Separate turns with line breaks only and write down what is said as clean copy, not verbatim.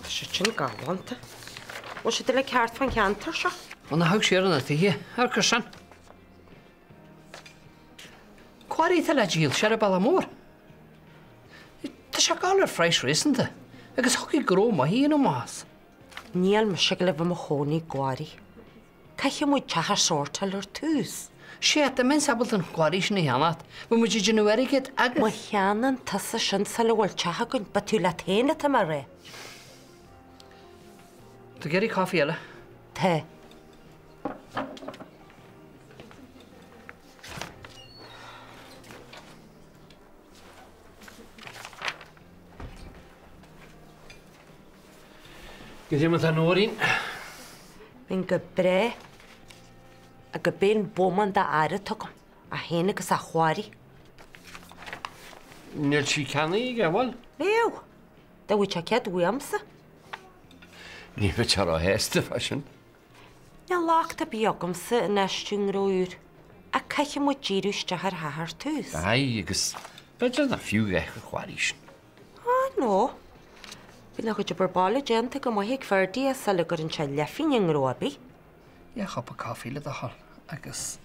Tá siad sin galánta. Bhfuil siad uilig thart fán cheantar seo?
Bhuel, ná thug siar na tithe, amharc air sin. Quarry atá le díol, siar an bealach mór. Tá sé ag gabháil ar phraghas réasúnta agus thiocfadh gnó maith a dhéanamh amach as.
Níl mise ag gabháil a bheith i mo chónaí i gquarry. Caithfidh muid teach a shórtáil ar tús.
Sea, dá mbeinnse ábalta an quarry sin a cheannacht, bheadh muid ag déanamh airgid agus.
Má cheannaíonn tusa sin sula bhfuil teach againn, beidh tú leat féin atá mé a rá.
Tú ag iarraidh caife eile?
Tá.
Goidé mar tá Nóirín?
Bíonn go breá. Ach gurb é an bómán d'aire atá agam, é féin agus a quarry.
Níl sí ceannaithe aige, an bhfuil?
Bheadh. Dá bhfaigheadh sé cead uaimse.
Ní bheadh sé róshásta fá sin.
Níl locht ar bith agamsa in infheistiú i ngnó úr, ach caithfidh muid díriú isteach ar theach ar tús.
Aye, agus b'fhéidir nach fiú a dhath an quarry sin.
Ah, no. Bíonn a chuid obair baile déanta go maith ag Ferdia sula gcuireann sé leathphingin i ngnó ar bith.
Leathchupa caife le do thoil agus.